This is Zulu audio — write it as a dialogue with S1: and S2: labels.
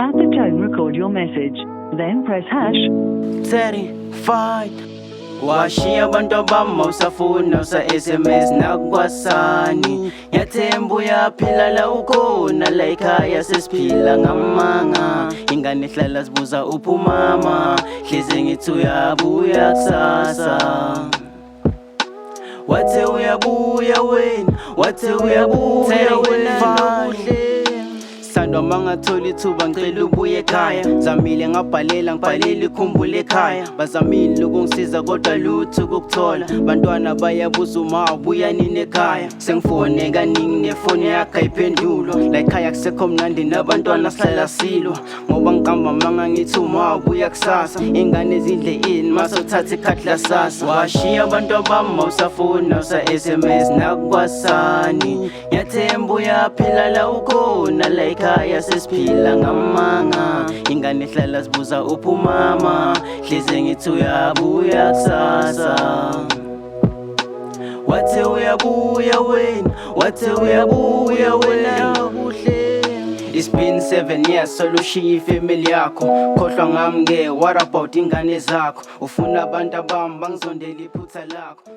S1: At the tone, record your message. Then press hash.
S2: Certified. Washiya abantu bami, awusafuna usa-SMS nakwasani. Ngiyathemba uyaphila la ukhona, la ekhaya sesiphila ngamanga. Ingane ihlala zibuza uphi umama, hleze ngithi uyabuya kusasa. Wathe uyabuya wena, wathe uyabuya wena nobuhle. Sandwa, mangathola ithuba ngicela ubuye ekhaya. Zamile ngabhalela, ngibhalela ikhumbule ekhaya. Bazamile ukungisiza kodwa lutho ukukuthola. Bantwana bayabuza uma ubuya nini ekhaya. Sengifone kaningi, nefoni yakho ayiphendulwa. La ekhaya kusekho mnandi, nabantwana sihlala silwa ngoba ngiqamba manga ngithi uma ubuya kusasa. Ingane zidle ini mase uthatha ikhadi lasasa? Washiya abantu bami, awusafuna usa-SMS nakwasani. Ngiyathemba uyaphila la ukhona, la ekhaya sesiphila ngamanga. Ingane ihlala zibuza uphi umama, hleze ngithi uyabuya kusasa. Wathe uyabuya wena, wathe uyabuya wena nobuhle. It's been 7 years solushiya ifamily yakho. Khohlwa ngami ke, what about ingane zakho? Ufuna abantu abami bangizondela iphutha lakho.